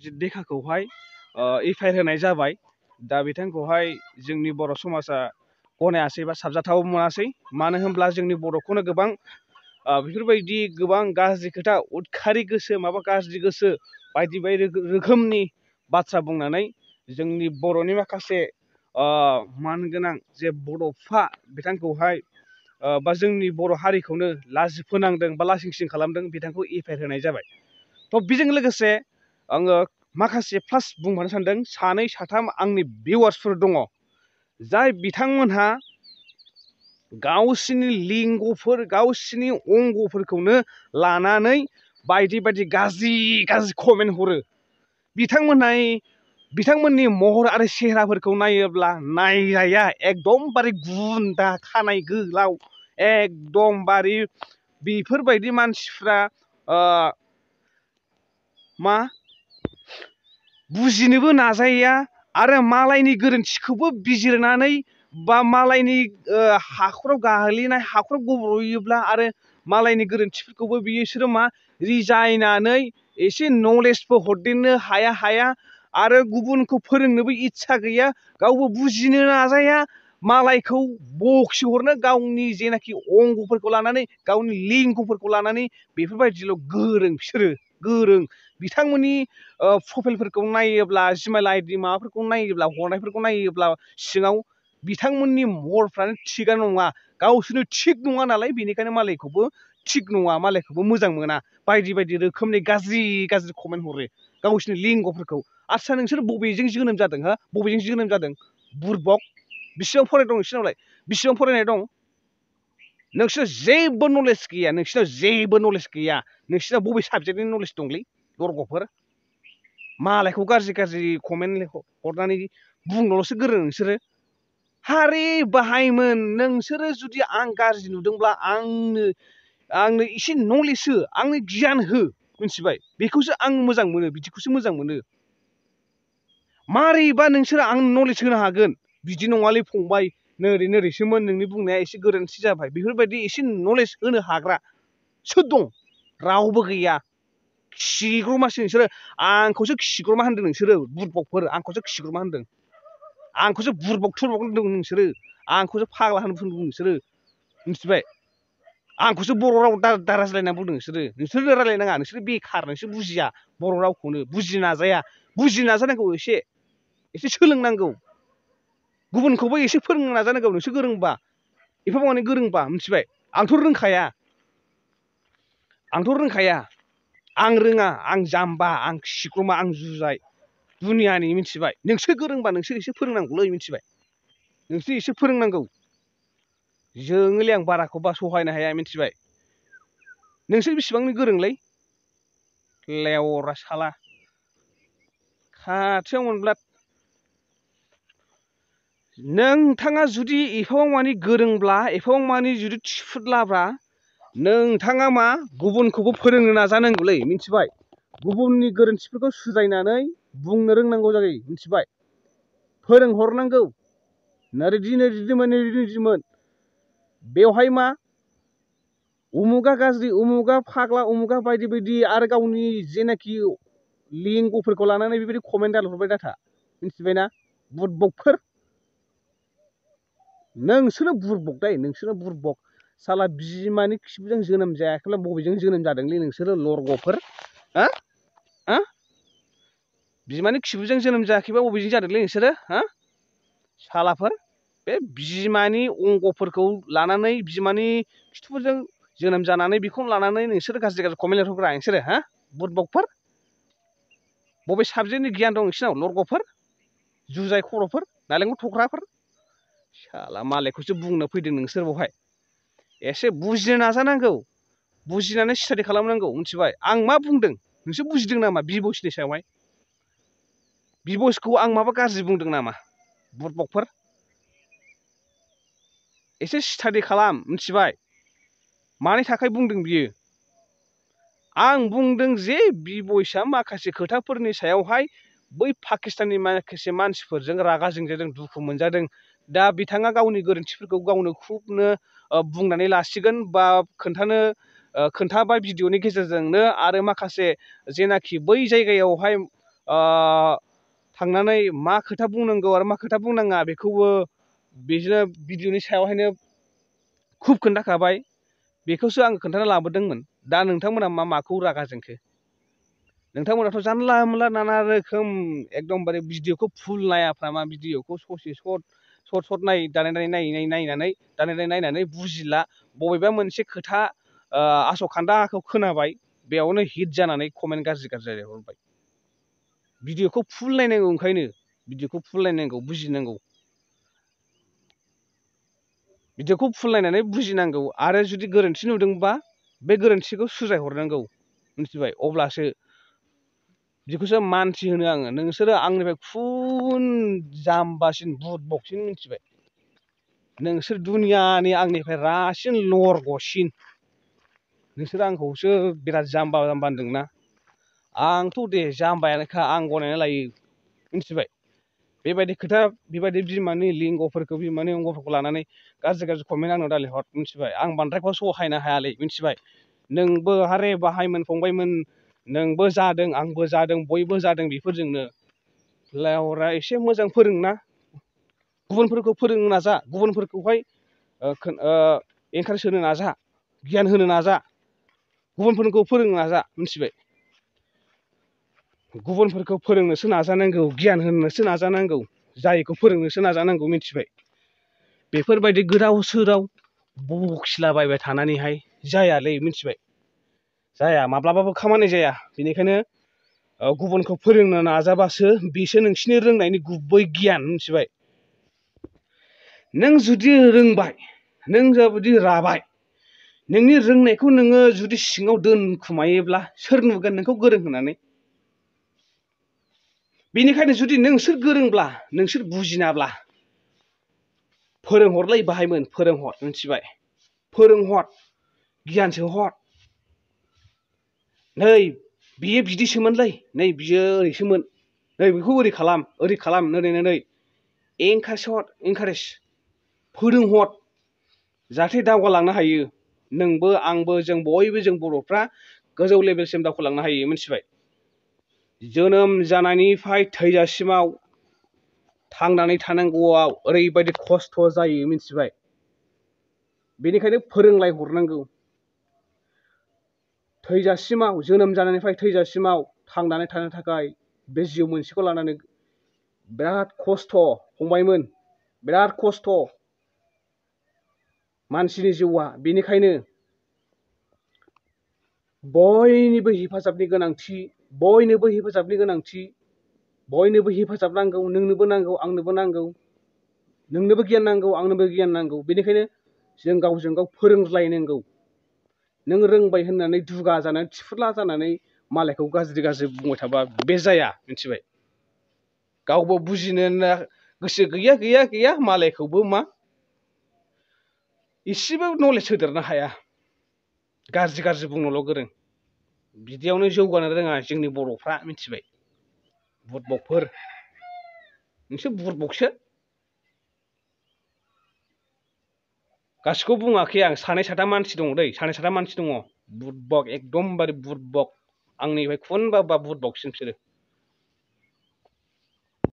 देखाखौहाय FIR होनाय जाबाय। दा बिथांखौहाय जोंनि बर' समाजा गनायासै बा साबजाथाव मोनासै। मानो होनब्ला जोंनि बर'खौनो गोबां बेफोरबायदि गोबां गाज्रि खोथा उदखारि गोसो माबा गाज्रि गोसो बायदि बायदि रोखोमनि बाथ्रा बुंनानै जोंनि बर'नि माखासे मानगोनां जे बड'फा बिथांखौहाय बा जोंनि बर' हारिखौनो लाजि फोनांदों बा लासिंसिं खालामदों बिथांखौ एफआइआर होनाय जाबाय। थ' बेजों लोगोसे आङो माखासे प्लास बुंफानो सानदों। सानै साथाम आंनि भिउवार्सफोर दङ जाय बिथांमोनहा गावसिनि लिंगफोर गावसिनि अंगफोरखौनो लानानै बायदि बायदि गाज्रि गाज्रि कमेन्ट हरो। बिथांमोननि महर आरो सेहेराफोरखौ नायोब्ला नायजाया एकदमबारे गुन्दा खानाय गोलाव एकदमबारे बेफोरबायदि मानसिफ्रा मा बुजिनोबो नाजाया आरो मालायनि गोरोन्थिखौबो बिजिरनानै बा मालायनि हाखराव गाग्लिनाय हाखराव गब्र'योब्ला आरो मालायनि गोरोन्थिफोरखौबो बिसोरो मा रिजायनानै एसे नलेजबो हरदेरनो हाया आरो गुबुनखौ फोरोंनोबो इस्सा गैया गावबो बुजिनो नाजाया मालायखौ बखि हरनो गावनि जेनाखि अंगफोरखौ लानानै गावनि लिंगफोरखौ लानानै बेफोरबायदिल' गोरों बिसोरो गोरों। बिथांमोननि प्रफाइलफोरखौ नायोब्ला जिमेल आइडि माबाफोरखौ नायोब्ला हरनायफोरखौ नायोब्ला सिङाव बिथांमोननि महरफ्रानो थिगानो नङा गावसोरनो थिग नङा नालाय बेनिखायनो मालायखौबो थिग नङा मालायखौबो मोजां मोना बायदि बायदि रोखोमनि गाज्रि गाज्रि कमेन्ट हरो गावसोरनि लिंगफोरखौ। आदसा नोंसोर बबेजों जोनोम जादों हा बबेजों जोनोम जादों बुरबक बेसेबां फरायनाय दं नोंसोरनावलाय बेसेबां फरायनाय दं? नोंसोर जेबो नलेज गैया नोंसोरनाव जेबो नलेज गैया। नोंसोरनाव बबे साबजेक्टनि नलेज दंलै लरग'फोर? मालायखौ गाज्रि गाज्रि कमेन्ट हरनानै बुंनोल'सो गोरों नोंसोरो। हारे बाहायमोन नोंसोरो जुदि आं गाज्रि नुदोंब्ला आंनो एसे नलेज हो आंनो गियान हो मिथिबाय बेखौसो आं मोजां मोनो बिदिखौसो मोजां मोनो। मारैबा नोंसोरो आं नलेज होनो हागोन बिदि नङालै फंबाय नोरै नोरैसोमोन नोंनि बुंनाया एसे गोरोन्थि जाबाय बेफोरबायदि एसे नलेज होनो हाग्रा सोर दं? रावबो गैया। खिग्रमासो नोंसोरो आंखौसो खिग्रमा होनदों नोंसोरो बुरबकफोर आंखौसो खिग्रमा होनदों आंखौसो बुरबक थुरबक होनदों नोंसोरो आंखौसो फाग्ला होनना बुंदों नोंसोरो मिथिबाय। आंखौसो बर' राव दा रायज्लायना बुंदों नोंसोरो रायज्लायनाङा नोंसोरो बेखार नोंसोर बुजिया बर' रावखौनो बुजिनो नाजाया बुजिनो नाजानांगौ एसे सोलोंनांगौ गुबुनखौबो एसे फोरोंनो नाजानांगौ नोंसोर गोरोंबा एफा माने गोरोंबा मिथिबाय। आंथ' रोंखाया आं रोङा आं जाम्बा आं खिग्रमा आं जुजाय दुनियानि मिथिबाय। नोंसोर गोरोंबा नोंसोर एसे फोरोंनांगौलै मिथिबाय नोंसोर एसे फोरोंनांगौ। जोङोलै आं बाराखौबा सहायनो हाया मिथिबाय। नोंसोर बेसेबांनि गोरोंलै लेवरा साला खाथियाव मोनब्ला नोंथाङा जुदि एफाबां मानि गोरोंब्ला एफाबां मानि जुदि थिफुदलाब्ला नोंथाङा मा गुबुनखौबो फोरोंनो नाजानांगौलै मिथिबाय। गुबुननि गोरोन्थिफोरखौ सुद्रायनानै बुंनो रोंनांगौ जायो मिथिबाय। फोरोंहरनांगौ नैदिमोन बेवहाय मा उमुगा गाज्रि उमुगा फाग्ला उमुगा बायदि बायदि आरो गावनि जेनाखि लिंगफोरखौ लानानै बेबायदि कमेन्ट दाहरबाय दाथा मिथिबायना बुरबकफोर। नोंसोरनो बुरबक दै नोंसोरनो बुरबक साला बिमानि खिबुजों जोनोम जायाखैब्ला बबेजों जोनोम जादोंलै नोंसोरो लरग'फोर हा बिमानि खिबुजों जोनोम जायाखैबा बबेजों जादोंलै नोंसोरो हा सालाफोर। बे बिमानि अंगफोरखौ लानानै बिमानि खिथुफोरजों जोनोम जानानै बेखौनो लानानै नोंसोरो गाज्रि गाज्रि कमेन्ट होग्रा नोंसोरो हा बुरबकफोर। बबे साबजेक्टनि गियान दं नोंसिनाव लरग'फोर जुजाय खर'फोर नालेंखर थख्राफोर। साला मालायखौसो बुंनो फैदों नोंसोर बावहाय एसे बुजिनो नाजानांगौ बुजिनानै स्टाडि खालामनांगौ मिथिबाय। आं मा बुंदों नोंसोर बुजिदों नामा बिब'सनि सायावहाय बिब'सखौ आं माबा गाज्रि बुंदों नामा बुरबकफोर? एसे स्टाडि खालाम मिथिबाय मानि थाखाय बुंदों बियो। आं बुंदों जे बिब'सआ माखासे खोथाफोरनि सायावहाय बै पाकिस्ताननि माखासे मानसिफोरजों रागा जोंजादों दुखु मोनजादों। दा बिथाङा गावनि गोरोन्थिफोरखौ गावनो खुबनो बुंनानै लासिगोन बा खोन्थाबाय भिडिअ'नि गेजेरजोंनो आरो माखासे जेनाखि बै जायगायावहाय थांनानै मा खोथा बुंनांगौ आरो मा खोथा बुंनाङा बेखौबो बिदिनो भिडिअनि सायावहायनो खुब खोन्थाखाबाय बेखौसो आं खोन्थाना लाबोदोंमोन दा नोंथांमोना माखौ रागा जोंखो नोंथांमोनाथ' जानला मोनला नाना रोखोम एकदमबारे भिडिअखौ फुल नायाफ्रा मा भिडिअखौ ससे सर्ट नायनानै बुजिला बबेबा मोनसे खोथा आस'खान्दाखौ खोनाबाय बेयावनो हिट जानानै कमेन्ट गाज्रि हरबाय भिडिअखौ फुल नायनांगौ ओंखायनो भिडिअखौ फुल नायनांगौ बुजिनांगौ भिडिअखौ फुल नायनानै बुजिनांगौ आरो जुदि गोरोन्थि नुदोंबा बे गोरोन्थिखौ सुद्रायहरनांगौ मिथिबाय अब्लासो बिदिखौसो मानसि होनो आङो नोंसोरो आंनिफ्राय खुन जाम्बासिन बुरबकसिन मिथिबाय नोंसोर दुनियानि आंनिफ्राय रासिन लरग'सिन नोंसोर आंखौसो बिराद जाम्बा होनदोंना आंथ' दे जाम्बायानोखा आं गनायना लायो मिथिबाय बेबायदि खोथा बेबायदि बिमानि लिंगफोरखौ बिमानि अंगफोरखौ लानानै गाज्रि कमेन्ट आंनाव दालिहर मिथिबाय आं बांद्रायखौ सहायनो हायालै मिथिबाय नोंबो हारे बाहायमोन फंबायमोन नोंबो जादों आंबो जादों बयबो जादों बेफोरजोंनो लावरा एसे मोजां फोरोंना गुबुनफोरखौ फोरोंनो नाजा गुबुनफोरखौहाय एनकारेज होनो नाजा गियान होनो नाजा गुबुनफोरखौ फोरोंनो नाजा मिथिबाय गुबुनफोरखौ फोरोंनोसो नाजानांगौ गियान होनोसो नाजानांगौ जायखौ फोरोंनोसो नाजानांगौ मिथिबाय बेफोरबायदि गोदाव सोराव बखिलाबायबाय थानानैहाय जायालै मिथिबाय जाया माब्लाबाबो खामानि जाया बेनिखायनो गुबुनखौ फोरोंनो नाजाबासो बेसो नोंसिनि रोंनायनि गुबै गियान मिथिबाय नों जुदि रोंबाय नों जुदि राबाय नोंनि रोंनायखौ नोङो जुदि सिङाव दोनखुमायोब्ला सोर नुगोन नोंखौ गोरों होननानै बेनिखायनो जुदि नोंसोर गोरोंब्ला नोंसोर बुजिनाब्ला फोरोंहरलै बाहायमोन फोरोंहर मिथिबाय फोरोंहर गियानसो हर नै बियो बिदिसोमोनलै नै बियो ओरैसोमोन नै बेखौ ओरै खालाम नै एनकारेज फोरोंहर जाहाथे दावगालांनो हायो नोंबो आंबो जों बयबो जों बर'फ्रा गोजौ लेभेलसिम दावखोलांनो हायो मिथिबाय जोनोम जानायनिफ्राय थैजासिमाव थांनानै थानांगौआव ओरैबायदि खस्थ' जायो मिथिबाय बेनिखायनो फोरोंलाय हरनांगौ थैजासिमाव जोनोम जानायनिफ्राय थैजासिमाव थांनानै थानो थाखाय बे जिउ मोनसेखौ लानानै बिराद खस्थ' फंबायमोन बिराद खस्थ' मानसिनि जिउआ बेनिखायनो बयनिबो हेफाजाबनि गोनांथि बयनोबो हेफाजाब नांगौ नोंनोबो नांगौ आंनोबो नांगौ नोंनोबो गियान नांगौ आंनोबो गियान नांगौ बेनिखायनो जों गावजों गाव फोरोंलायनांगौ नों रोंबाय होननानै दुगा जानानै थिफुला जानानै मालायखौ गाज्रि बुंबाय थाबा बे जाया मिथिबाय गावबो बुजिनो गोसो गैया मालायखौबो मा इसेबो नलेज होदेरनो हाया गाज्रि बुंनोल' गोरों बिदियावनो जौगानो रोङा जोंनि बर'फ्रा मिथिबाय बुरबकफोर नोंसोर बुरबकसो गासिखौबो बुङाखै आं सानै साथाम मानसि दङ बुरबक एकदमबारे बुरबक आंनिफ्राय खुनबा बुरबकसिन बिसोरो